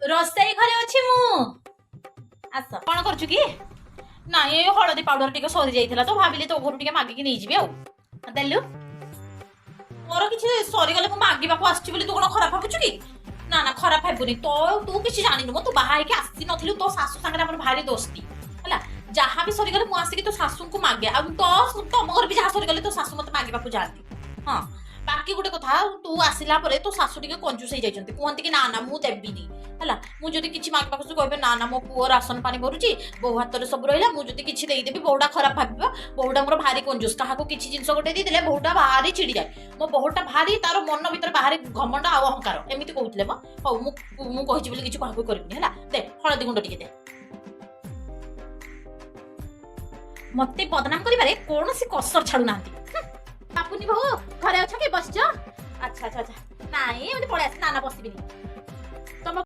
ରୋଷେଇ ଘରେ ଅଛି ମୁଁ, ଆସ। କଣ କରୁଛୁ କି? ନାଇଁ, ଏ ହଳଦୀ ପାଉଡର ଟିକେ ସରି ଯାଇଥିଲା ତ ଭାବିଲି ତୋ ଘରୁ ଟିକେ ମାଗିକି ନେଇଯିବି। ଆଉ ଦେଲୁ। ମୋର କିଛି ସରିଗଲେ ମୁଁ ମାଗିବାକୁ ଆସିଛି ବୋଲି ତୁ କଣ ଖରାପ ଭାବୁଛୁ କି? ନା ନା, ଖରାପ ଭାବୁନି। ତୋ ତୁ କିଛି ଜାଣିନୁ ମ, ତୁ ବାହା ହେଇକି ଆସିନଥିଲୁ। ତୋ ଶାଶୁ ସାଙ୍ଗରେ ଆମର ଭାରି ଦୋସ୍ତି ହେଲା। ଯାହା ବି ସରିଗଲେ ମୁଁ ଆସିକି ତୋ ଶାଶୁଙ୍କୁ ମାଗେ, ଆଉ ତ ତମ ଘରେ ବି ଯାହା ସରିଗଲେ ତୋ ଶାଶୁ ମତେ ମାଗିବାକୁ ଯାଆନ୍ତି। ହଁ, ବାକି ଗୋଟେ କଥା, ତୁ ଆସିଲା ପରେ ତୋ ଶାଶୁ ଟିକେ କଞ୍ଜୁସ ହେଇଯାଇଛନ୍ତି। କୁହନ୍ତି କି ନା ନା, ମୁଁ ଦେବିନି। ହେଲା, ମୁଁ ଯଦି କିଛି ମାଗିବାକୁ ଆସିବି, କହିବେ ନା ନା, ମୋ ପୁଅ ରାସନ ପାଣି ଭରୁଛି, ବୋହୂ ହାତରେ ସବୁ ରହିଲା, ମୁଁ ଯଦି କିଛି ଦେଇଦେବି ବୋହୂଟା ଖରାପ ଭାବିବ। ବୋହୂଟା ମୋର ଭାରି କଞ୍ଜୁସ, କାହାକୁ କିଛି ଜିନିଷ ଗୋଟେ ଦେଇଦେଲେ ବୋହୂଟା ଭାରି ଚିଡ଼ିଯାଏ। ମୋ ବୋହୂଟା ଭାରି, ତାର ମନ ଭିତରେ ଭାରି ଘମଣ୍ଡ ଆଉ ଅହଙ୍କାର, ଏମିତି କହୁଥିଲେ ମ। ହଉ, ମୁଁ କହିଛି ବୋଲି କିଛି କାହାକୁ କରିବିନି। ହେଲା, ଦେ ହଳଦୀ ଗୁଣ୍ଡ ଟିକେ ଦେ। ମତେ ବଦନାମ କରିବାରେ କୌଣସି କସର ଛାଡୁନାହାନ୍ତି। ବାପୁନି ବୋହୂ, ଘରେ ଅଛ କି? ବସିଛ? ଆଚ୍ଛା ଆଚ୍ଛା ଆଚ୍ଛା। ନାଇଁ, ଏମିତି ପଳେଇ ଆସି। ନା ନା, ବସିବିନି।